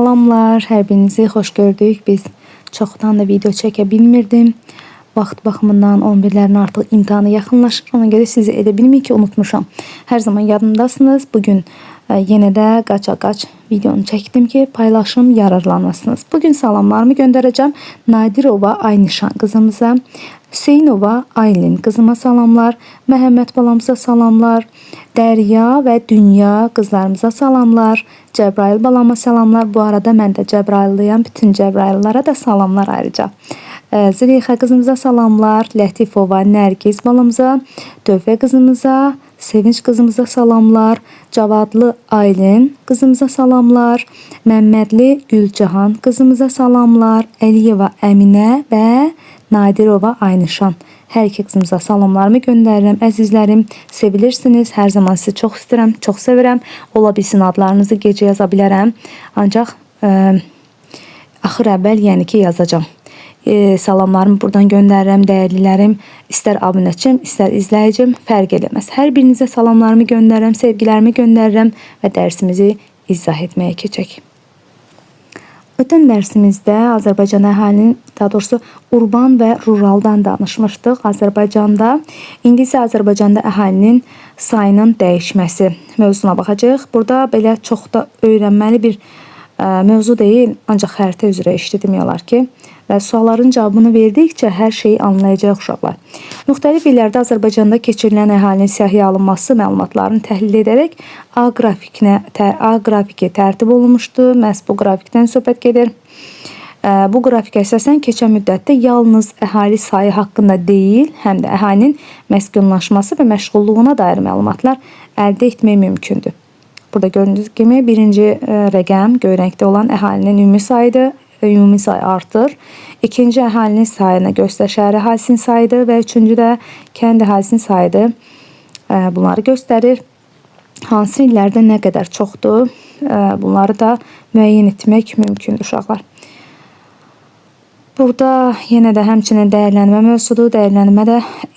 Salamlar, hər birinizi xoş gördük. Biz çoxdan da video çəkə bilmirdim. Vaxt baxımından 11-lərin artıq imtahanı yaxınlaşır. Ona görə sizi elə bilməyin ki, unutmuşam. Hər zaman yadımdasınız. Bugün yenə də qaça-qaç videonu çəkdim ki, paylaşım, yararlanasınız. Bugün salamlarımı göndərəcəm Nadirova Aynişan qızımıza, Hüseynova Aylin qızıma salamlar, Məhəmməd balamıza salamlar, Dərya və Dünya qızlarımıza salamlar, Cəbrayıl balama salamlar. Bu arada mən də Cəbrayıllıyam. Bütün Cəbrayıllılara da salamlar ayrıca. Züleyxa qızımıza salamlar, Lətifova Nərgiz balamıza, Tövfə qızımıza, Sevinç qızımıza salamlar, Cavadlı Aylin qızımıza salamlar, Məmmədli Gülcahan qızımıza salamlar, Əliyeva Əminə və Nadirova Aynişan. Hər iki qızımıza salamlarımı göndərirəm. Əzizlərim, sevilirsiniz. Hər zaman sizi çox istəyirəm, çox sevirəm. Ola bilsin adlarınızı gecə yaza bilərəm. Ancaq axır əvvəl, yəni ki, yazacağam. Salamlarımı buradan göndərirəm dəyərlilərim. İstər abunəçim, istər izləyicim, fərq eləməz. Hər birinizə salamlarımı göndərirəm, sevgilərimi göndərirəm və dərsimizi izah etməyə keçək. Ötən dərsimizdə Azərbaycan əhalinin, daha doğrusu urban və ruraldan danışmışdıq Azərbaycanda. İndi isə Azərbaycanda əhalinin sayının dəyişməsi mövzusuna baxacağıq. Burada belə çox da öyrənməli bir mövzu deyil, ancaq xəritə üzrə işdi demək olar ki. Və sualların cavabını verdikcə hər şeyi anlayacaq uşaqlar. Müxtəlif illərdə Azərbaycanda keçirilən əhalinin siyahıya alınması məlumatlarını təhlil edərək A qrafiki tərtib olunmuşdu. Məhz bu qrafikdən söhbət gedir. Bu qrafik əsasən keçən müddətdə yalnız əhali sayı haqqında deyil, həm də əhalinin məskunlaşması və məşğulluğuna dair məlumatlar əldə etmək mümkündür. Burada gördüyünüz kimi birinci rəqəm göy rəngdə olan əhalinin ümumi sayıdır. Ümumi say artır. İkinci əhalinin sayına göstər şəhər əhalisinin sayıdır və üçüncü də kənd əhalisinin sayıdır. Bunları göstərir. Hansı illərdə nə qədər çoxdur? Bunları da müəyyən etmək mümkündür uşaqlar. Burada yenə də həmçinin dəyərlənmə mövzusudur. Dəyərlənmə də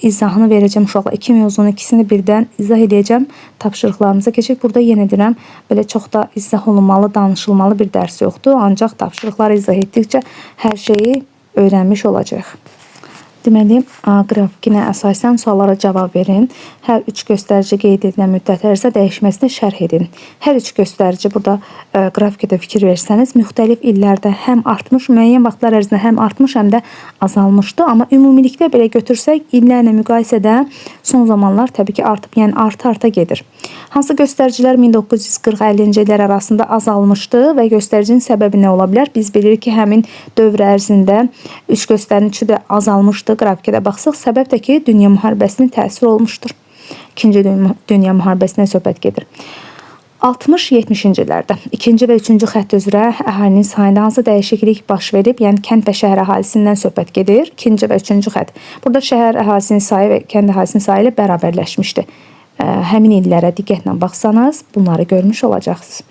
izahını verəcəm uşaqlar. İki mövzunun ikisini birdən izah edəcəm. Tapşırıqlarımıza keçək. Burada yenə deyirəm, belə çox da izah olunmalı, danışılmalı bir dərs yoxdur. Ancaq tapşırıqları izah etdikcə hər şeyi öyrənmiş olacaq. Deməli, A qrafikinə əsasən suallara cavab verin. Hər üç göstərici qeyd edilən müddət ərzində dəyişməsini şərh edin. Hər üç göstərici burada qrafikdə fikir versəniz, müxtəlif illərdə həm artmış, müəyyən vaxtlar ərzində həm artmış, həm də azalmışdı. Amma ümumilikdə belə götürsək, illərlə müqayisədə son zamanlar təbii ki artıb, yəni arta-arta gedir. Hansı göstəricilər 1940-50-ci illər arasında azalmışdı və göstəricinin səbəbi nə ola bilər? Biz bilirik ki, həmin dövr ərzində üç göstəricinin üçü də azalmışdı. Qrafikə də baxsaq, səbəb də ki, Dünya müharibəsinin təsiri olmuşdur. İkinci Dünya müharibəsinə söhbət gedir. 60-70-ci illərdə ikinci və üçüncü xətt üzrə əhalinin sayında hansı dəyişiklik baş verib? Yəni kənd və şəhər əhalisindən söhbət gedir. İkinci və üçüncü xətt. Burada şəhər əhalisinin sayı və kənd əhalisinin sayı ilə bərabərləşmişdi. Həmin illərə diqqətlə baxsanız, bunları görmüş olacaqsınız.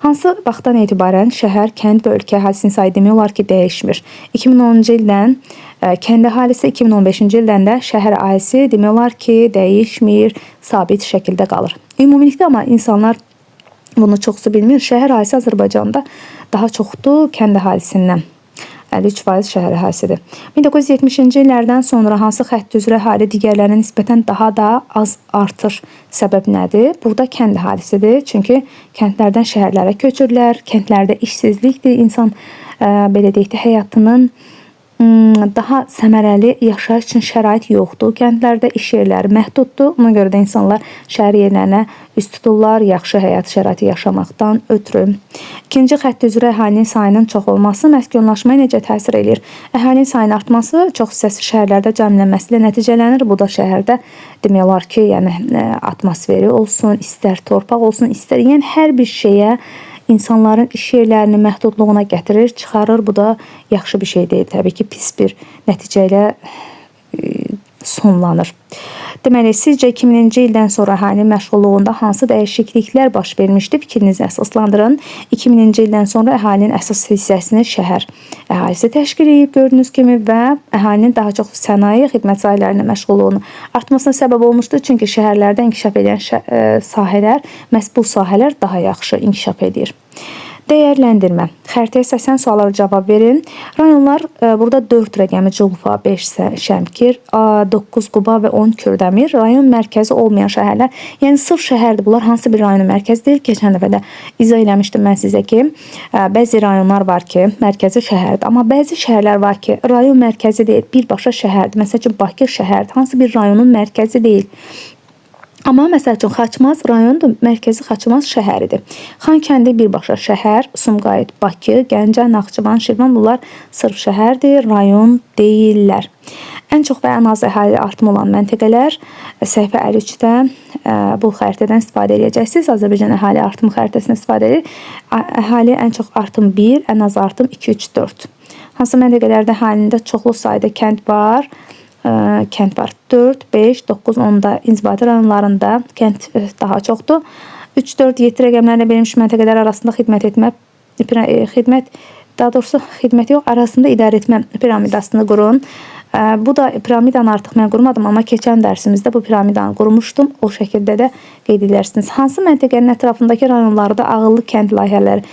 Hansı vaxtdan etibarən şəhər, kənd və ölkə əhalisinin sayı demək olar ki, dəyişmir. 2010-cu ildən kənd əhalisi, 2015-ci ildən də şəhər əhalisi demək olar ki, dəyişmir, sabit şəkildə qalır. Ümumilikdə amma insanlar bunu çoxsu bilmir. Şəhər əhalisi Azərbaycanda daha çoxdur kənd əhalisindən. 53% şəhər əhalisidir. 1970-ci illərdən sonra hansı xətt üzrə əhali digərlərinə nisbətən daha da az artır? Səbəb nədir? Burada kənd əhalisidir. Çünki kəndlərdən şəhərlərə köçürlər. Kəndlərdə işsizlikdir. İnsan belə deyək də həyatının daha səmərəli yaşayış üçün şərait yoxdur. Kəndlərdə iş yerləri məhduddur. Ona görə də insanlar şəhər yerlərinə üz tuturlar, yaxşı həyat şəraiti yaşamaqdan ötürü. İkinci xətt üzrə əhalinin sayının çox olması məskunlaşmaya necə təsir eləyir? Əhalinin sayının artması çox hissəsi şəhərlərdə cəmlənməsi ilə nəticələnir. Bu da şəhərdə demək olar ki, yəni atmosferi olsun, istər torpaq olsun, istər yəni hər bir şeyə insanların iş yerlərinin məhdudluğuna gətirir, çıxarır. Bu da yaxşı bir şey deyil. Təbii ki, pis bir nəticə ilə sonlanır. Deməli, sizcə 2000-ci ildən sonra əhalinin məşğulluğunda hansı dəyişikliklər baş vermişdi? Fikrinizi əsaslandırın. 2000-ci ildən sonra əhalinin əsas hissəsini şəhər əhalisi təşkil edib gördüyünüz kimi və əhalinin daha çox sənaye, xidmət sahələrində məşğulluğunun artmasına səbəb olmuşdur. Çünki şəhərlərdə inkişaf edən sahələr, məhz bu sahələr daha yaxşı inkişaf edir. Dəyərləndirmə. Xəritəyə əsasən suallara cavab verin. Rayonlar burada 4 rəqəmi Culfa, 5 Şəmkir, 9 Quba və 10 Kürdəmir. Rayon mərkəzi olmayan şəhərlər, yəni sırf şəhərdir. Bunlar hansı bir rayonun mərkəzi deyil. Keçən dəfə də izah eləmişdim mən sizə ki, bəzi rayonlar var ki, mərkəzi şəhərdir. Amma bəzi şəhərlər var ki, rayon mərkəzi deyil, birbaşa şəhərdir. Məsəl üçün Bakı şəhərdir. Hansı bir rayonun mərkəzi deyil. Amma məsəl üçün Xaçmaz rayondur, mərkəzi Xaçmaz şəhəridir. Xankəndi birbaşa şəhər, Sumqayıt, Bakı, Gəncə, Naxçıvan, Şirvan bunlar sırf şəhərdir, rayon deyillər. Ən çox və ən az əhali artımı olan məntəqələr səhifə 53-də bu xəritədən istifadə edəcəksiniz. Azərbaycan əhali artımı xəritəsindən istifadə edir. Əhali ən çox artım 1, ən az artım 2, 3, 4. Hansı məntəqələrdə əhalində çoxlu sayda kənd var? Kənd var. 4, 5, 9, 10-da inzibati rayonlarında kənd daha çoxdur. 3, 4, 7 rəqəmlərlə verilmiş məntəqələr arasında xidmət etmə, xidmət, daha doğrusu xidmət yox, arasında idarə etmə piramidasını qurun. Bu da piramidanı artıq mən qurmadım, amma keçən dərsimizdə bu piramidanı qurmuşdum. O şəkildə də qeyd edərsiniz. Hansı məntəqənin ətrafındakı rayonlarda ağıllı kənd layihələri?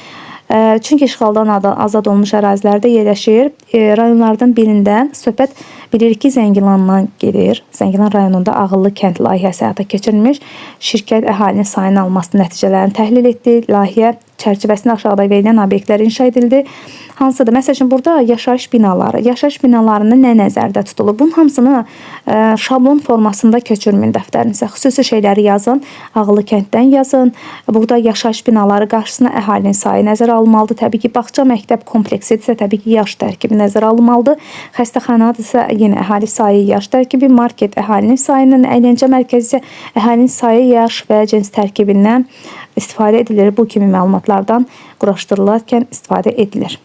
Çünki işğaldan azad olmuş ərazilərdə yerləşir. Rayonlardan birində söhbət bilirik ki, Zəngilandan gedir. Zəngilan rayonunda ağıllı kənd layihəsi həyata keçirilmiş. Şirkət əhalinin sayının alması nəticələrini təhlil etdi. Layihə çərçivəsində aşağıda verilən obyektlər inşa edildi. Hansıdır? Məsəl üçün burada yaşayış binaları. Yaşayış binalarında nə nəzərdə tutulur? Bunun hamısını şablon formasında köçürməyin dəftərinizə. Xüsusi şeyləri yazın. Ağıllı kənddən yazın. Burada yaşayış binaları qarşısına əhalinin sayı nəzərə alınmalıdır. Təbii ki, bağça, məktəb kompleksidirsə, təbii ki, yaş tərkibi nəzərə alınmalıdır. Xəstəxanadırsa, yenə əhali sayı, yaş tərkibi, market əhalinin sayından, əyləncə mərkəzi isə əhalinin sayı, yaş və cins tərkibindən istifadə edilir. Bu kimi məlumatlardan quraşdırılarkən istifadə edilir.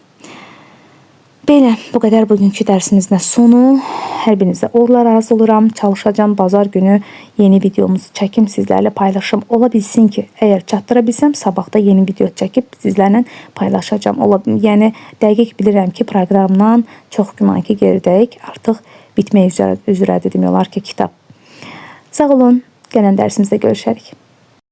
Belə, bu qədər bugünkü dərsimizin sonu. Hər birinizə uğurlar arzulayıram. Çalışacağam bazar günü yeni videomuzu çəkim, sizlərlə paylaşım. Ola bilsin ki, əgər çatdıra bilsəm, sabah da yeni video çəkib sizlərlə paylaşacağam. Yəni dəqiq bilirəm ki, proqramdan çox güman ki, geridəyik. Artıq bitmək üzrədir demək olar ki, kitab. Sağ olun. Gələn dərsimizdə görüşərik.